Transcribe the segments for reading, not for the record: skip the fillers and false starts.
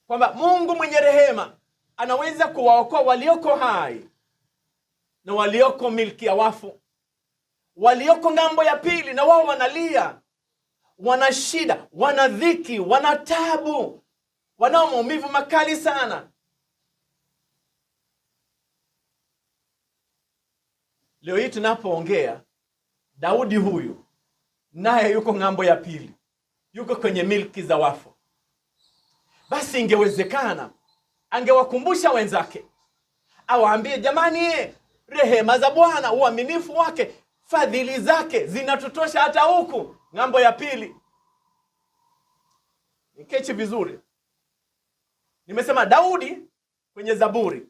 kwamba Mungu mwenye rehema anaweza kuwaokoa walioko hai na walioko milki ya wafu, walioko ng'ambo ya pili, na wao wanalia, wana shida, wana dhiki, wana tabu, wanao maumivu makali sana. Leo hii tunapoongea, Daudi huyu naye yuko ng'ambo ya pili, yuko kwenye milki za wafu. Basi ingewezekana angewakumbusha wenzake, awaambie jamani, rehema za Bwana, uaminifu wake, fadhili zake zinatutosha hata huku ng'ambo ya pili. Nikechi vizuri, nimesema Daudi kwenye Zaburi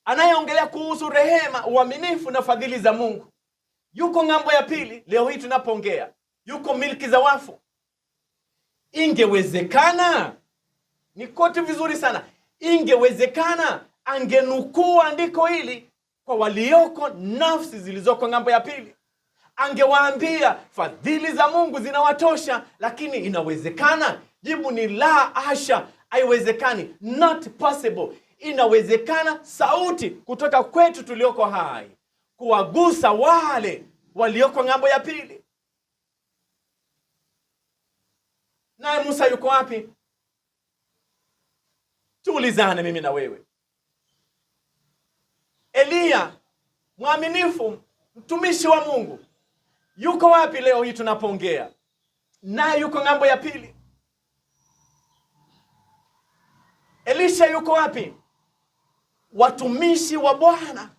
anayeongelea kuhusu rehema, uaminifu na fadhili za Mungu yuko ng'ambo ya pili. Leo hii tunapoongea, yuko milki za wafu. Ingewezekana, ni koti vizuri sana, ingewezekana angenukuu andiko hili kwa walioko nafsi zilizoko ng'ambo ya pili, angewaambia fadhili za Mungu zinawatosha. Lakini inawezekana? Jibu ni la asha, haiwezekani, not possible. Inawezekana sauti kutoka kwetu tulioko hai kuwagusa wale walioko ng'ambo ya pili. Naye Musa yuko wapi? Tuulizane mimi na wewe. Eliya mwaminifu, mtumishi wa Mungu, yuko wapi leo hii tunapoongea? Naye yuko ng'ambo ya pili. Elisha yuko wapi? Watumishi wa Bwana,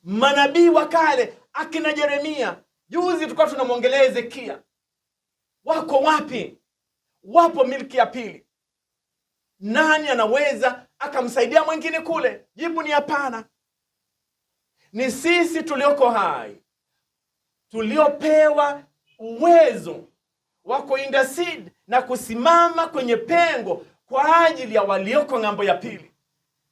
manabii wa kale, akina Yeremia, juzi tulikuwa tunamwongelea Hezekia, wako wapi? Wapo milki ya pili. Nani anaweza akamsaidia mwingine kule? Jibu ni hapana. Ni sisi tulioko hai tuliopewa uwezo wa kuintercede na kusimama kwenye pengo kwa ajili ya walioko ng'ambo ya pili.